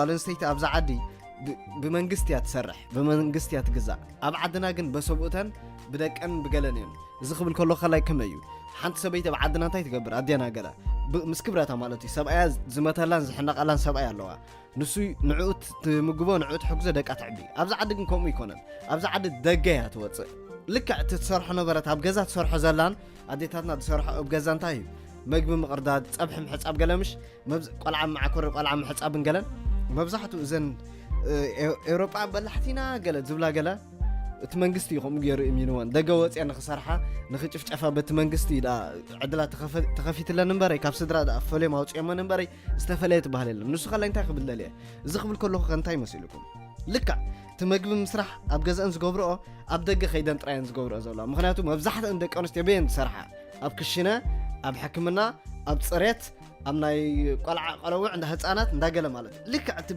ጓል ኣንስተይቲ ኣብዛ ዓዲ ብመንግስቲ እያ ትሰርሕ፣ ብመንግስቲ እያ ትግዛእ። ኣብ ዓድና ግን በሰብኡተን ብደቀን ብገለን እዮም። እዚ ክብል ከሎ ከላይ ከመይ እዩ? ሓንቲ ሰበይቲ ኣብ ዓድና እንታይ ትገብር? ኣዴና ገለ ምስ ክብረታ ማለት እዩ። ሰብኣያ ዝመተላን ዝሕነቀላን ሰብኣይ ኣለዋ። ንሱ ንዕኡ ትምግቦ፣ ንዕኡ ትሕግዞ፣ ደቃ ትዕቢ። ኣብዚ ዓዲ ግን ከምኡ ይኮነን። ኣብዚ ዓዲ ደገ እያ ትወፅእ። ልክዕ እቲ ትሰርሖ ነበረት ኣብ ገዛ ትሰርሖ ዘላን ኣዴታትና ዝሰርሖ ኣብ ገዛ እንታይ እዩ? መግቢ ምቕርዳድ፣ ፀብሒ ምሕፃብ ገለ ምሽ መብዝ ቆልዓ ማዕኮር ቆልዓ ምሕፃብን ገለን መብዛሕትኡ እዘን ኤውሮጳ በላሕቲና ገለ ዝብላ ገለ እቲ መንግስቲ እዩ ከምኡ ገይሩ እሚንወን ደገ ወፅያ ንክሰርሓ ንክጭፍጨፋ በቲ መንግስቲ እዩ ዕድላ ተኸፊትለን እምበረይ ካብ ስድራ ፈልዮም ኣውፅኦመን እምበረይ ዝተፈለየ ትበሃል የለን። ንሱ ከላይ እንታይ ክብል ደልየ እዚ ክብል ከለኹ ከእንታይ መሲልኩም ልክዕ እቲ መግቢ ምስራሕ ኣብ ገዛእን ዝገብርኦ ኣብ ደገ ከይደን ጥራየን ዝገብርኦ ዘለዋ። ምክንያቱ መብዛሕትአን ደቂ ኣንስትዮ በየን ዝሰርሓ ኣብ ክሽነ፣ ኣብ ሕክምና፣ ኣብ ፅሬት፣ ኣብ ናይ ቆልዓ ቆለውዕ እንዳ ህፃናት እንዳገለ ማለት እዩ። ልክዕ እቲ